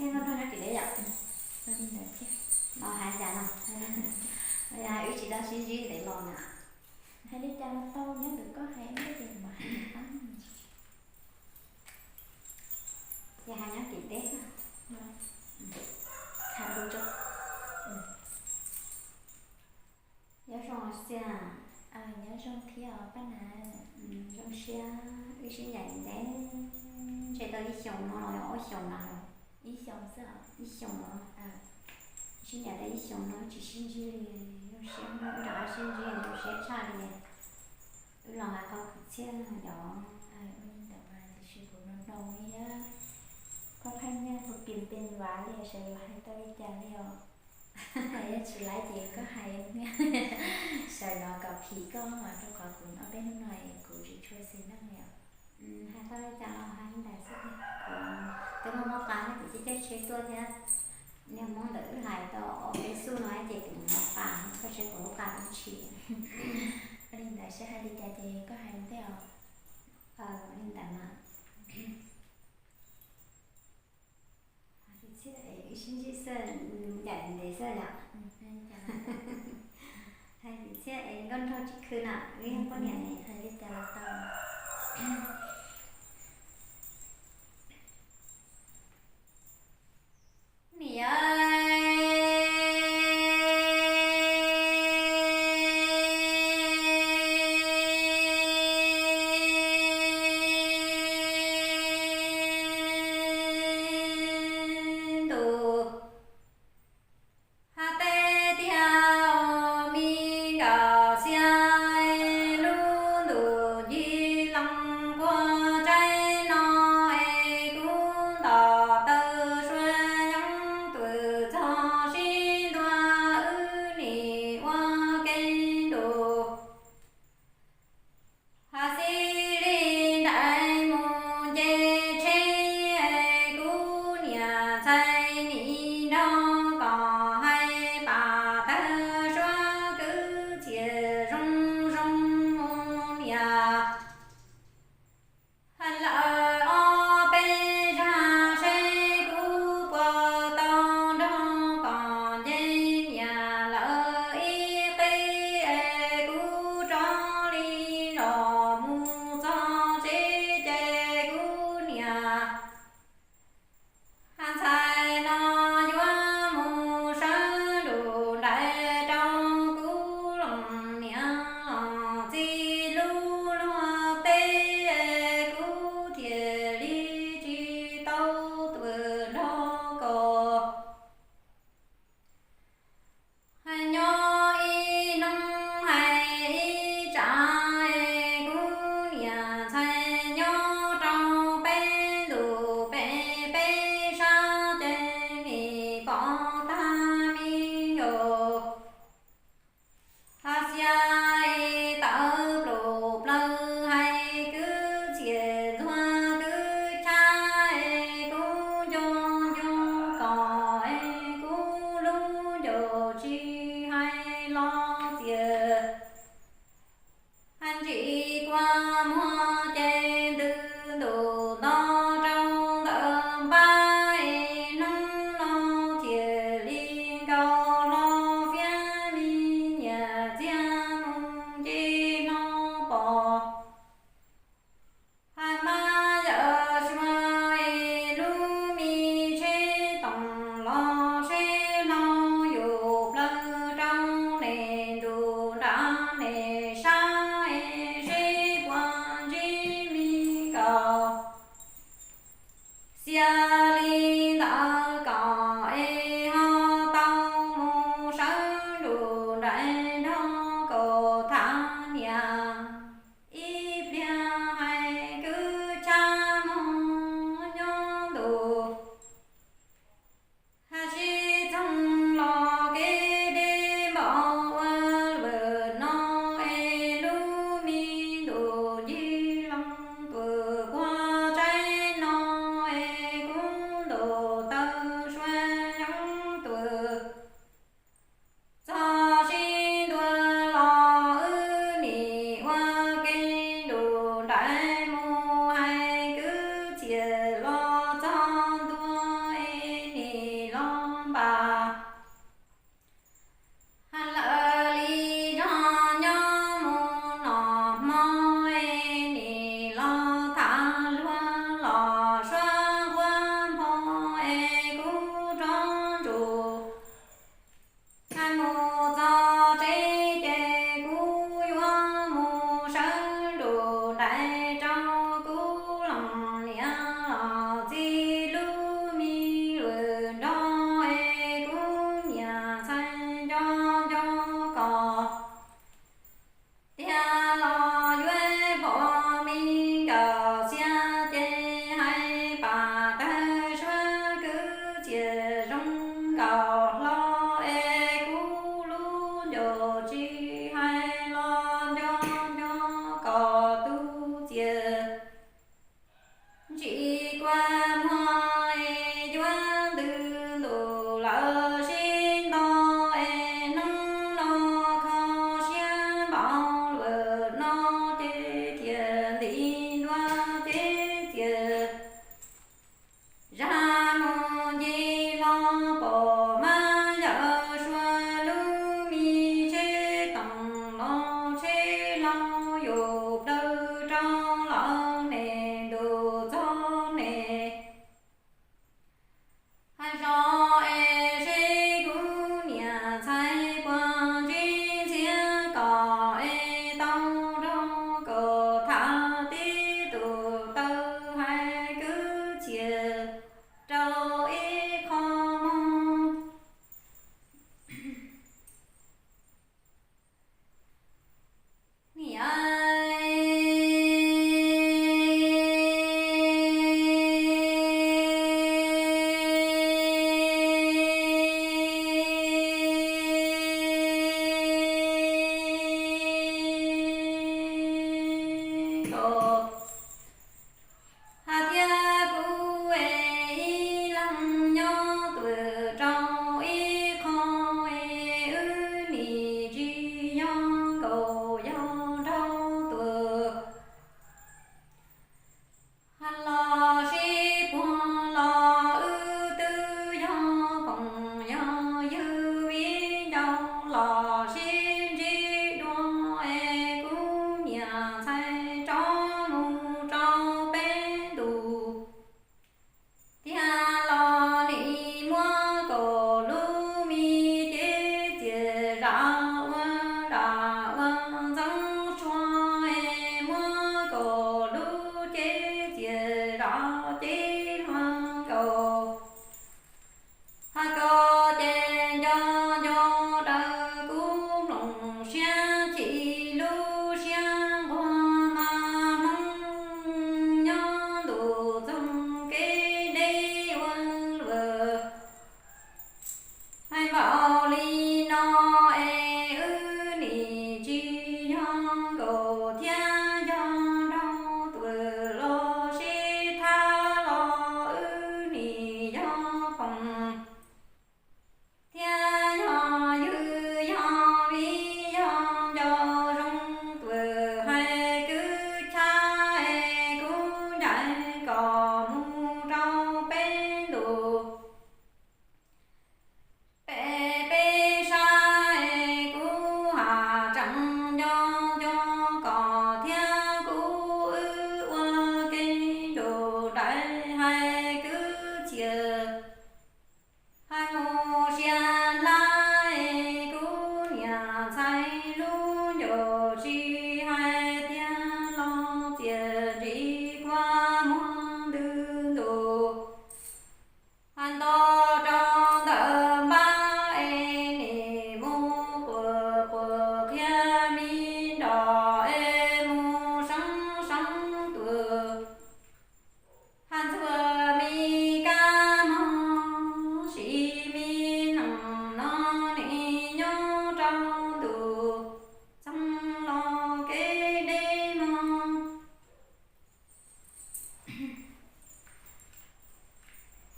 Noj nrog nyob tim deb yom. Los hais cas no? Yog hais wb tsis tau sib ntsib ntev los na. Hais li cas los tau, nyob ntawm koj hais ntej ces kuv hais rov qab. Ces hais nyob tim teb. Nyob zoo os xiab. Nyob zoo thiab os Paj Nav. Zoo siab wb sib ncaim ntev, ntshe tau ib xyoos no los yog ob xyoos na los. Ib xyoos xwb os. Ib xyoos los. Sib ncaim tau ib xyoos no tsis sib ntsib li, zoo siab wb rov qab sib ntsib zoo siab tshaj li. Wb los hais qhov kwv txhiaj yom. Ua li ntawd mas tiam sis kuv noo noo li thiab. Koj pheej nyiag kuv pim pes vav li sawv daws hais tau li cas li os. Yog tsis laib ces koj hais, sawv los kom phim koj mas rau qhov kuv ob peb hnub no es kuv tsis tshua xis neej li os. Hais tau li cas los hais li ntawd xwb. Kuv twb muaj mob qa thiab kuv caij caij tsheb tuaj thiab. Niag hmoob ntawd wb hais tau ob peb xub no ces kuv mob qa, koj saib kuv lub qa ib tshis. Ua li ntawd seb hais li cas ces koj hais ntej os. Ua li ntawd mas. Wb sib ntsib xwb, ncaim ntev xwb yom. Hais kwv txhiaj es nkauj nraug tsis khwv na, wb yog poj niam ne. Hais li cas los tau. Niam, ntuj, hais tias tiag os me nkauj xiab, lub ntuj ncig loog puag tsaib no es kuv nto taw suav yoov tuaj txog sib ntua wb nim ua ke nrug. Hais xws li nraim mus nce tsheb, kuv niam ntxhais nim nrog kom hais pam tawg suab kwv txhiaj zoo zoo mus niam. Hais lawm ob peb zag seb kuv puas tau nrog kom nce niam lawv ib qib es kuv rov li los mus txog tsev ces kuv niam ntxhais no yuav mus sawv nrug nraim rau kuv los niam los txij lub luag teb, kuv thiaj li tsis tau tuaj nrog koj. Hais nyob ib hnub hais ib tsav, kuv niam ntxhais nyob rau peb ntuj peb peb sab ces nim pom tag me nkaus. Hais xiab es tawv plum plawv hais kwv txhiaj ntxuag kwv chab, kuv nco nco kom kuv lub ncaus tsis hais los txias. Hais ntsis kua muag ces ntws ntuj nto rau ntawm npab, hnub no thiaj li nkaus hlo fiab li nyias txiag mus nce hlo pom. Hais mas yawm suav es lub me tsheb toom los seb hlau yus plawg rau nws ntuj nram nws sab es seb puas ntsib me nkaus. Xiab li ntawd kom es ho tau mus sawv nrug nraim nrog kaus thav niam. Ib pliag hais kwv chab moog nyob ntuj, hais sib txoog los kev deb npaum ua lwm no es lub me ntuj ncig loog tuaj puag tsaib no es kuv ntaus taw sua yoov tuaj. Txog sib ntua los wb nim ua ke nrug nraim mus hais kwv txhiaj los txog ntua es Hais mus sia hlab es kuv niam ntxhais lub ncauj tsis hais tiag los txias ntsis kua muag ntws ntus. Hais nto rau ntawm npab es nim mus quas quas qhia me nroj es mus seeb seeb tuaj. Hais ntxuag me kab mob siv me nees no nim nyob rau ntuj txeeg los kev deb mog.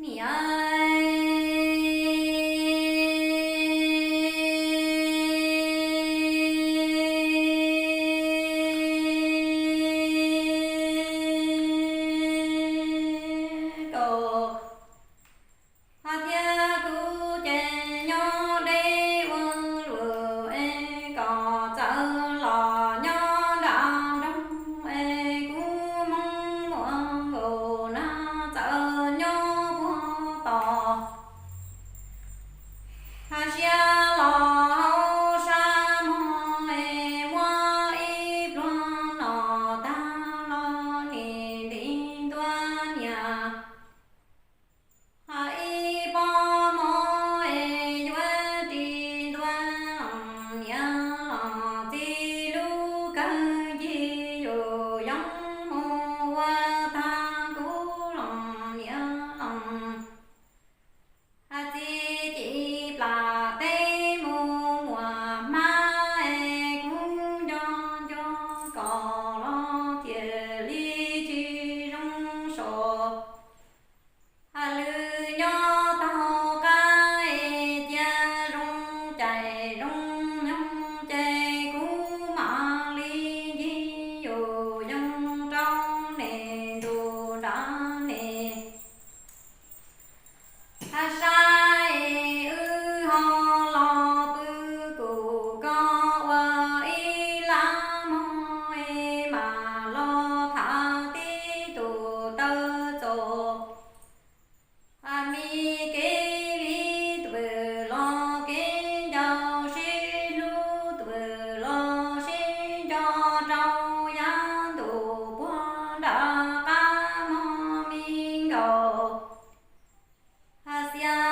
Niam kaum, hais tias kuv ces nyob deb ua luam es kom txawm los nyob nram nroog es kuv hmoob muaj nkaus na txawm nyob puag tod. Hais siab los hauv sab mog es muab ib pluag no tag los nim nti ntua niam. Hais ib pob mov es yuav ris ntua los niam los txiv lub kawg ncig yus yoov mus ua tag kuv los niam los. Hais txiv ci plam teb mus muas hmab es kuv nco nco kom los thiaj li tsis zoo saum. Hais lwm nyob taug qab es cia zoo cais zoo nyoog ces kuv mam li ncig yus yoov rau nim ntus nrad nim. Hais saib wb ho los pw kuv koj ua ib lab mog es mam los tham tib tus taw txaus. Hais me kev viv twm los kev nco sib hlub twm los sib nco rau yav ntuj puag nram qab mog me nkaus. Hais xiab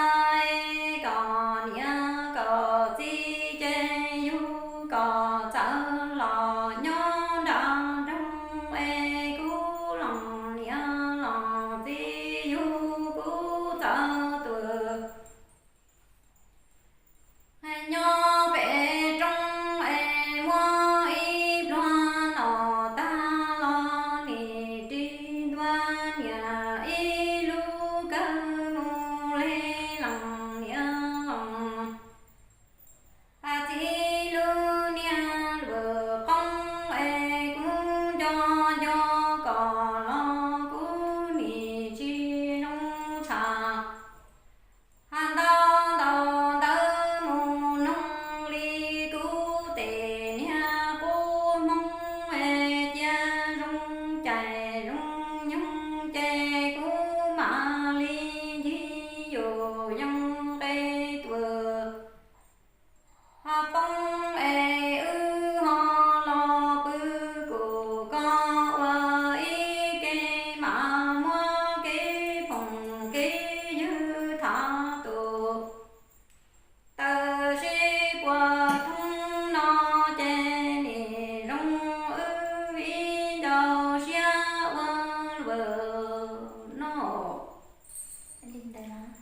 kom niam kom txiv ces yug kom txawv los nyob nram nroog es kuv los niam los txiv yug kuv txawv tuag. Nyob pem roob es muab ib pluag no tag los nim ris ntua niam ib lub kawg mus le los niam los. Hais txiv lub niag luam qoob es kuv nco nco kom los kuv nim tsis zoo tshaj. Hais ntau ntau ntawd mus noog li kuv tej niag qub hmoob es cia zoo cais zoo nyoog ces kuv mam li ncig yus yoov nqe tuag. Ho poob es wb ho los pw kuv koj ua ib ke mas muab kev phoom kev ywg thav tus. Tab sis puas thoob no ces nim zoo wb viv ncaus siab ua luam no. Li ntawd los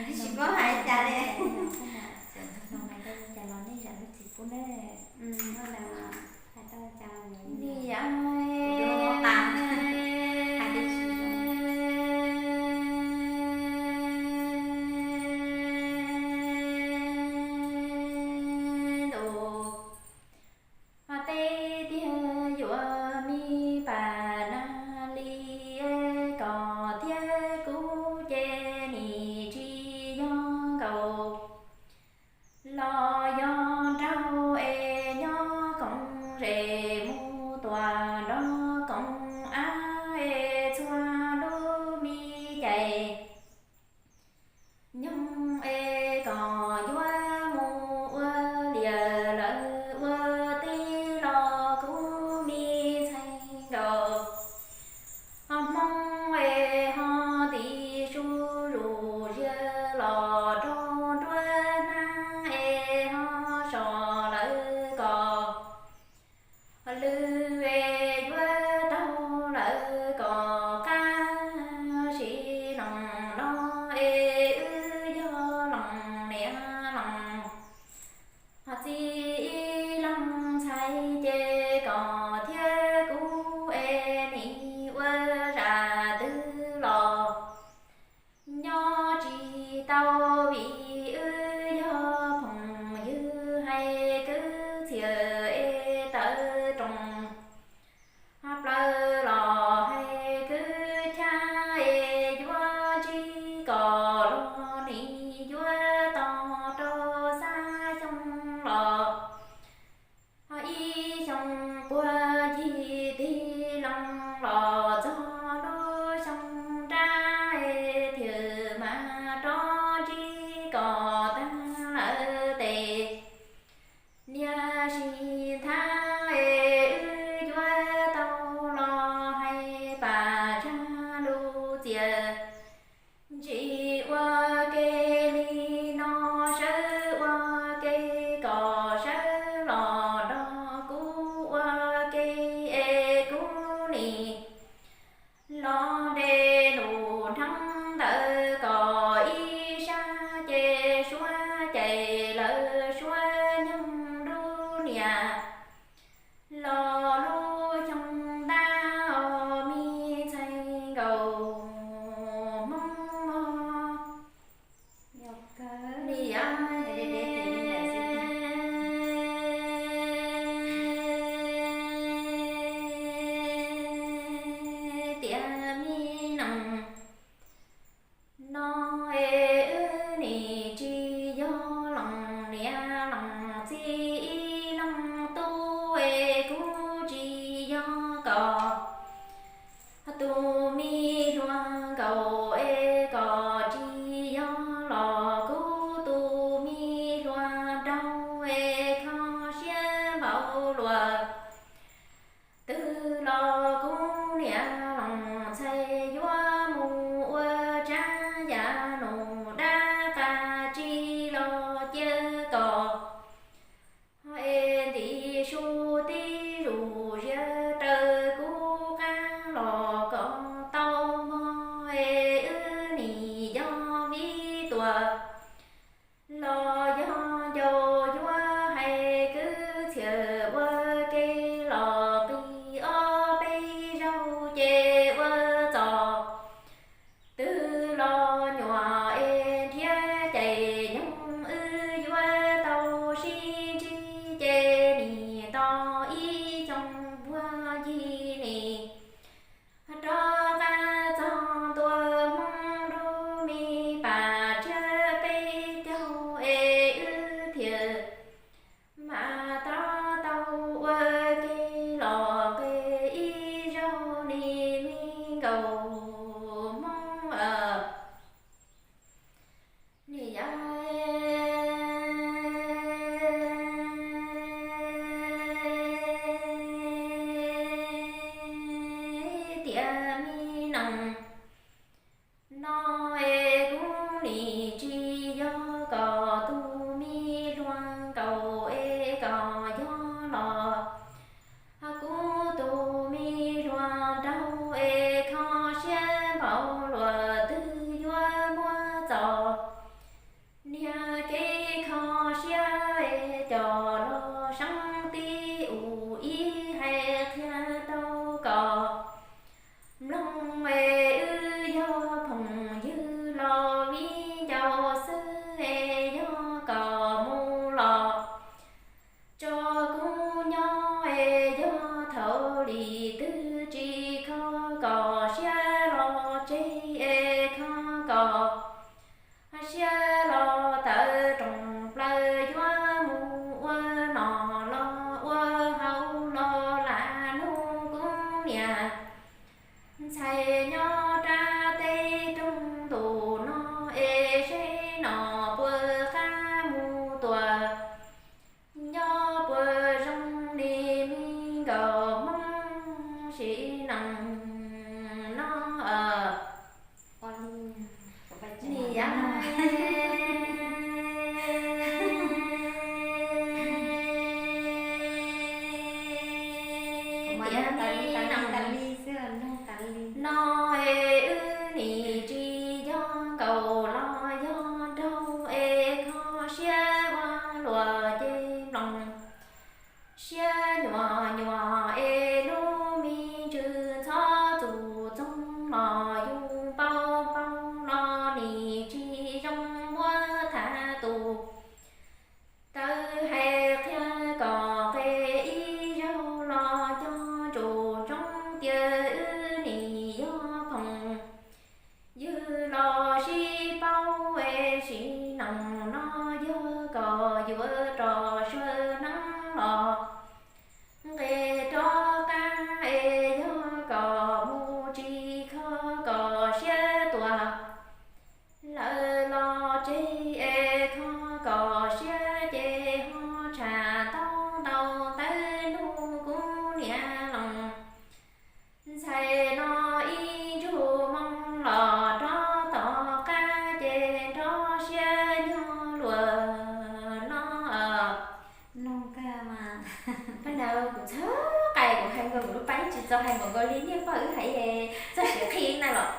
tsis paub hais cas li. Cas los nej zam lub txim pub na. Hais tau cas li. Hais tias yuav me pas nag li kom thiab kuv ces nim tsis yog nkaus. tias, tsis ua ke li no, sawv ua ke kom sawv los nrog kuv ua ke es kuv nim los nres lus nrheev ntawd kom ib sab ces suav cais lawv suav nyoog lub niam los lub xyoo ntab os me ntxhais nkaus Hmoob mog. Li yog tias me nees no es wb nim tsis yog leej niam leej txiv ib leej tub es kuv tsis yog kom tus me hluas nkaus es kom tsis yog los kuv tus me hluas nraug es kho siab npaum luaj twg los kuv niam leej ntxhais yuav mus ua tsav yam num dab qas tsi los cia kom es ntim su tib zus ziav raws kuv qab los kom tau mog es wb nim yog vib tuam los yog ncaus yuav hais kwv txhiaj ua ke los nqis ob peb zaug ces ua txom twg los nyuam es nrhiav cais nyoog wb yuav tau sib ntsib ces nim tau ib xyoo puag ncig nim rov qab txog ntua Hmoob lub me pas tshiab peb caug es wb thiaj mam rov tau ua ke los nqis ib zaug li me nkaus Hmoob. Li yog tias me nees no es kuv nim tsis yog kom tus me hluas nkaus es kom yog los kuv tus me hluas nraug es kho siab npaum luaj twg yuav muab txom niag kev kho siab es coj los seev tib ua ib hais qhia rau kom mloog es wb yog phooj ywg los viv ncaus xwb es yog kom mus los tso kuv nyob es yog thaum li twg tsis kho kom siab los tseg es kho kom siab los tawm rooj plaws yuav mus ua nom los ua haus los lam nug kuv niam ntxhais nyob rau teb rooj ntuj no es seb nom puas qab mus tuaj nyob puas zoo li me nkaus Hmoob sim neej no. Li yog tias me nees no es wb nim tsis yog nkaus los yog nraug es kho siab ua luaj ces mloog siab nyuam nyuam es lub me ntsws ntxhov txuj txoog los yus npau npau los nim tsis zoo muab tham tus tawv hais qhia kom nqes ib zaug los cog ntsus ntsoov tias wb nim yog phooj ywg los sib paub es sim neej no yog kom yuav rau suav neeb los nqes rov qab es yog kom mus tsis kho kom siab tuaj lawm los tseg es kho kom siab ces ho tshaj tau ntau tawv nug kuv niam leej ntxhais no ib ntsug moo los Kuv ntxhab qais kuv hais nkaus kuv lub pab yeej tsis txaus hais npaum nkaus li niaj pog wb hais txog siav qhi na los.